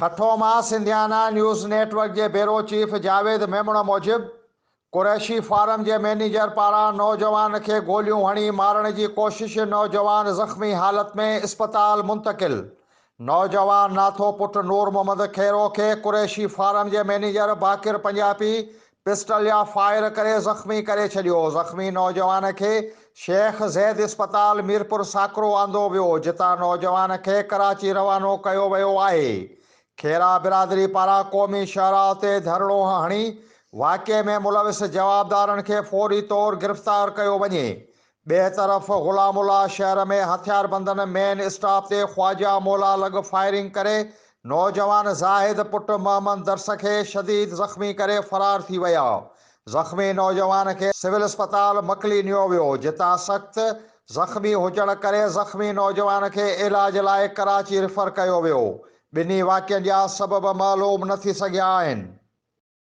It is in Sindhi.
ٺٽو مان سنڌيانا نيوز نيٽ ورڪ جي بيورو چيف جاويد ميمڻ موجب، قريشي فارم جي مئنيجر پاران نوجوان کي گوليون هڻي مارڻ جي ڪوشش، نوجوان زخمي حالت ۾ اسپتال منتقل، نوجوان ناٿو پٽ نور محمد کيرو کي قريشي فارم جي مئنيجر باقر پنجابي پسٽل جا فائر ڪري زخمي ڪري ڇڏيو، زخمي نوجوان کي شيخ زيد اسپتال ميرپور ساڪرو آندو ويو، جتان نوجوان کي ڪراچي روانو ڪيو ويو آهي. کيرا برادري پاران قومي شاهراهه تي ڌرڻو هڻي واقعي ۾ ملوث جوابدارن کي فوري طور گرفتار ڪيو وڃي. ٻئي طرف غلام الله شهر ۾ هٿياربندن مين اسٽاپ تي خواجه مولا لڳ فائرنگ ڪري نوجوان زاهد پٽ محمد درس کي شديد زخمي ڪري فرار ٿي ويا. زخمي نوجوان کي سول اسپتال مڪلي نيو ويو جتان سخت زخمي هجڻ ڪري زخمي نوجوان کي علاج لاء ڪراچي ريفر ڪيو ويو. ٻنهي واقعن جا سبب معلوم نه ٿي سگهيا آهن.